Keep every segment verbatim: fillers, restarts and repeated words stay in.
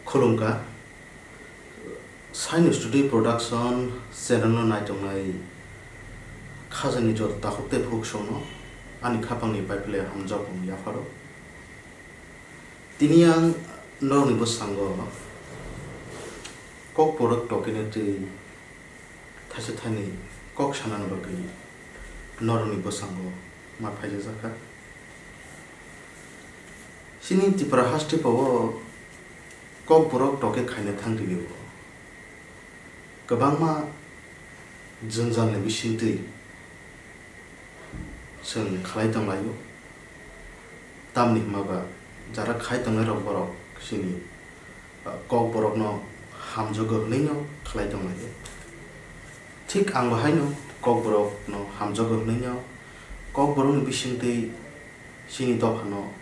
Khulumkha, Saini Studio Production channel no naitongnai khajani joto takhuk tei bukhuk songno ani khapangni bai phle hamjakmung yapharo. Tini ang norokni bwskango Kokborok tokeni twi thaisa thaini kok sanani bagwi norokni bwskango ma phaijakha. Chini Tripura hasteo Kokborok toke khaina thang rinio. Kwbangma jwngjalni bisingtwi chwng khlai tonglaio. Tamni hwnba ba jara khai tongnairok borok chini, ah, Kokborokno hamjago hwnwino khlai tonglaio. Thik ang bo haino Kokborokno hamjago hwnwino Kokborokni bisingtwi chini dophano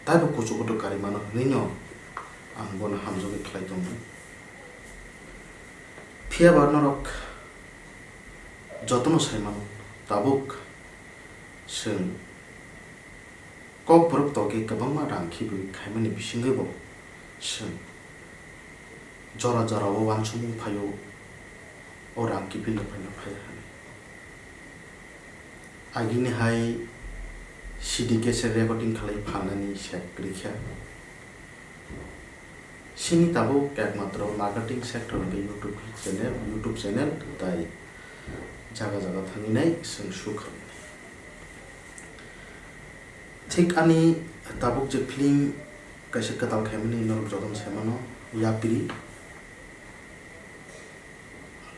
taibo kuchuk kutuk kari mano hwnwino ang bono hamjagwi khlai tongo. Phiya ba norok jotono sai mano, tabuk chwng Kokborok tokhe kwbangma rang khibiwi khaimani bisingwibo chwng jora jorao uansukmung phaio, o rang kiphilno phaina phai hwnwi. Agini hai C D cassette recording khlai phalnani sep kwrwi kha. Chini tabuk ekmatro marketing sector hwnkhe YouTube channel, YouTube channel tai jaga jaga thangwi nai chwng su kha. Thik ani tabuk je film kaisa kwtal khaimani norok jotono sai mano, Yapri.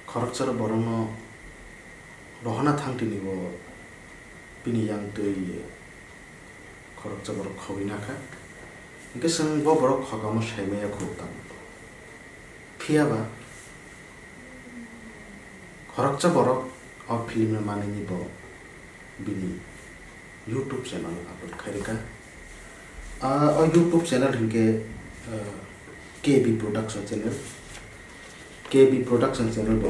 Khoroksa borokno rohorna thang tini bo bini yang twi khoroksa borok khogwi nakha. Hwnkhe chwng bo borok khokamo sai maya khu tamo. Phiya ba khoroksa borok o film no manwi bo bini YouTube channel upload khai rwkha. Ah, o YouTube channel hinkhe, ah, K B Production channel. K B Production channel bo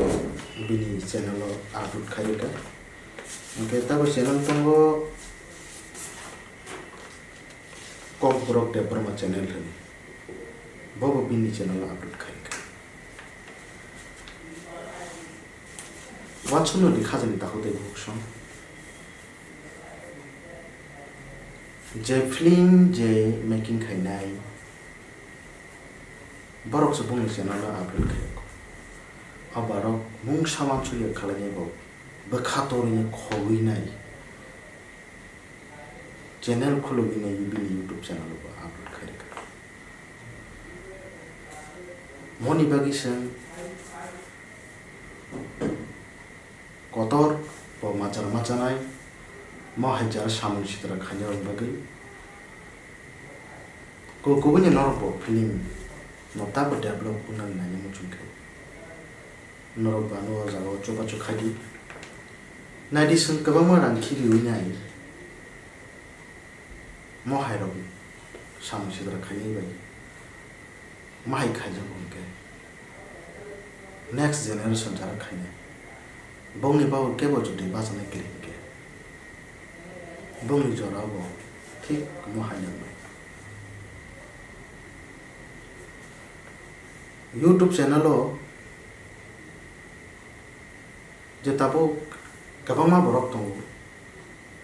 bini channel o upload khai rwkha. Hinkhe tabuk channel tongo Kokborok Debbarma channel hwnwi. Bo bo bini channel o upload khai rwkha. Uansukno di khajani takhuk tei bukhuk song. Je film je making khainai, borok se bongni channel o upload khai. O borok mungsa uansukya khlainai bo bwkha torwi khogwi nai. Channel khulugwi nai bini YouTube channel o bo upload khai rwkha. Moni bagwi chwng kotor bo machar machanai, mo hai jara samung sitra khainai rok bagwi. Ko-, kubuni norok bo film no tabo develop wngna nai muchung khe. Norok bo ano o jaga o chubachu khai di. Nai di chwng kwbangma rang khibiwi nai. Mo hai rok samung sitra khainai bai. Mo hai khaijak hwnkhe next generation jara khainai. Bongni bagwi kebo jodi bachanai kwrwi hwnkhe. Bongni jora bo thik mo hai nangnai. YouTube channel o je tabuk kwbangma borok tongo,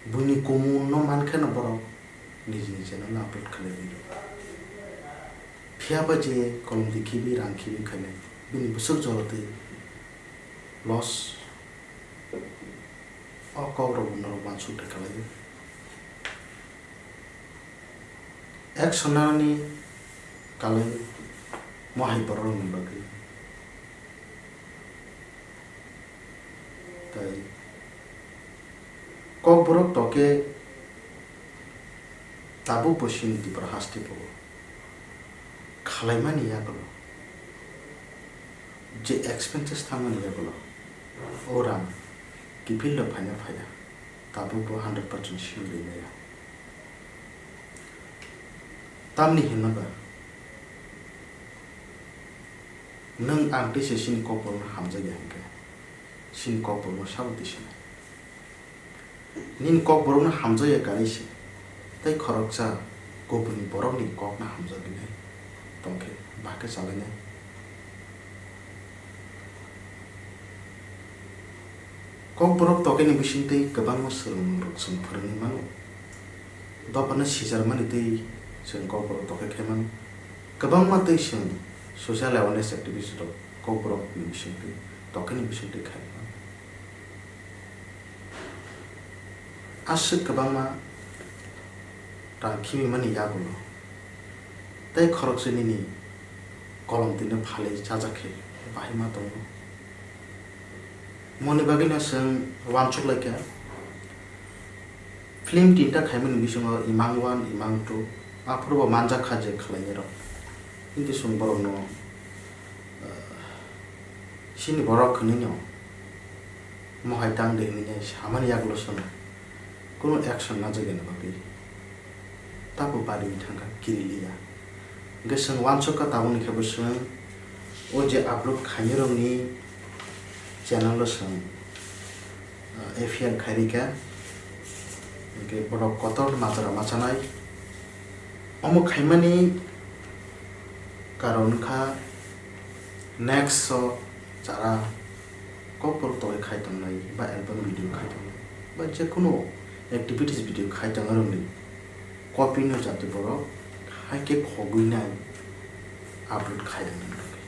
buini kumun no mankheno borok nijini channel o upload khlaiwi rw. Phiya ba je kolom di khibi rang khibi khainai, bini bwswk jora twi loss. O kok rok bo norok uansuk de kalaio. Action nani kalai mo hai borok ni bagwi. Tai Kokborok toke tabuk bo chini Tripura haste bo khalaimani yagulo, je expenses thangmani yagulo, o rang kiphilno phaina phaiya, tabuk bo hundred percent sure rimaya. Tamni hwnba, nwng ang tei se chini Kokborokno hamjakya hinkhe, chini Kokborokno sabo twi sinai. Nini Kokborokno hamjakya kanwi se, tei khoroksa kubuni borokni kokno hamjagwi nai tongkhe. bahai khe chalainai. Kokborok tokeni bisingtwi kwbangma swrwngmungrok chwng phwrwngwi mano. Dophano sijarmani twi chwng Kokborok tokhe khai mano. Kwbangma twi chwng social awareness activist rok Kokborokni bisingtwi tokeni bisingtwi khai mano. Aswk kwbangma rang khibimani yagulo tei khoroksa nini kolom twino phalwi chajak khe bahai ma tongo. Moni bagwino chwng uansuk lai kha, film tinta khaimani bisingo Imang one, Imang two, aphuru bo manjak kha je khlainai rok. Kintu chwng borokno, ah, chini borok hwnwi no mohai tang de hwnwi samani yagulo chwng kunu action najagani bagwi tabuk bariwi thangkha, kiriliya. Hwnkhe chwng uansukha tabukni khe bo chwng o je upload khainai rokni channel o chwng, ah, F I R khairikha. Hwnkhe borok kotor majra machanai. Omo khaimani karon wngkha next o chara Kokborok tongwi khai tongnai ba album video khai tongnai ba jekhunu activities video khai tongnai rokni copy no jate borok hai khe khogwi nai upload khai rwna bagwi.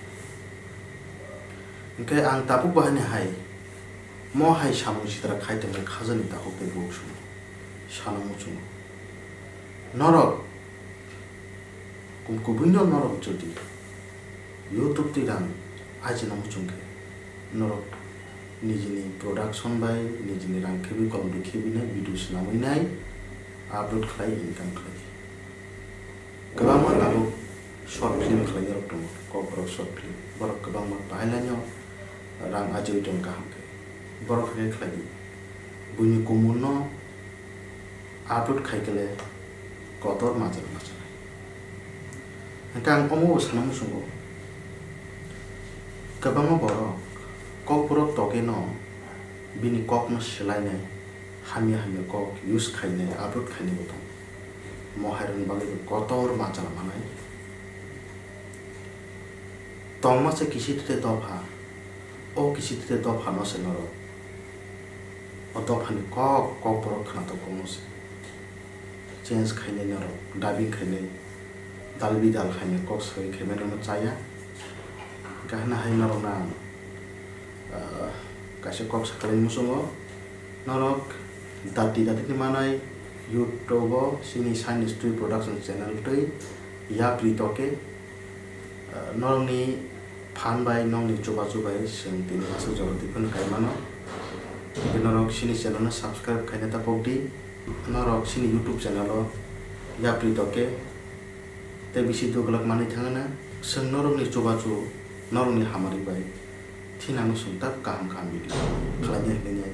Hwnkhe ang tabuk bo haino hai mo hai samung sitra khai tongnai khajani takhuk tei bukhuk song sana muchungo. Norok Kum kubui no norok jodi YouTube twi rang ajina muchung khe norok nijini production bai nijini rang khibui comedy khibui nai video swnamwi nai upload khlai income khlai. Kwbangma tabuk short film khlainai rok tongo, Kokborok short film. Borok kwbangma pahailai no rang ajiwi tong kaham khe. Borok khe khlai di. Buini kumun no upload khai khe le kotor majra machanai. Hwnkhe ang omo bo sana muchungo, kwbangma borok Kokborok togwi no bini kok no swlainai, hamya hamya kok use khainai, upload khainai bo tongo. Mo hai rwni bagwi bo kotor majra manai. Tongma se kisi tete dopha, o kisi tete dopha no se norok. O dophani kok, Kokborok khwnatok kokno se change khainai norok, dubbing khainai, dal bidal khainai kok sawi khaimano no chaya. Hwnkhe hwnna hai norokno ang, ah, kaisa kok sakalaini muchungo. Norok dati dati ni manai YouTube o chini Shine Studio Production channel twi yapri toke. Ah, norokni phan bai, nokni chubachu bai chwng tini aswk jora twi phano kai mano. Tei norok chini channel no subscribe khaina ta pok di. Norok chini YouTube channel o yapri toke tei bisi dugulak manwi thangna. Chwng norokni chubachu, norokni hamari bai thinano chwng tak kaham kaham video khlainai hwnwi nai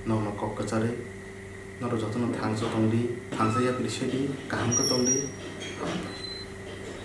nokno kok kwcharwi. Norok jotono thangsa tong di, thangsa yapri se di, kaham khe tong di.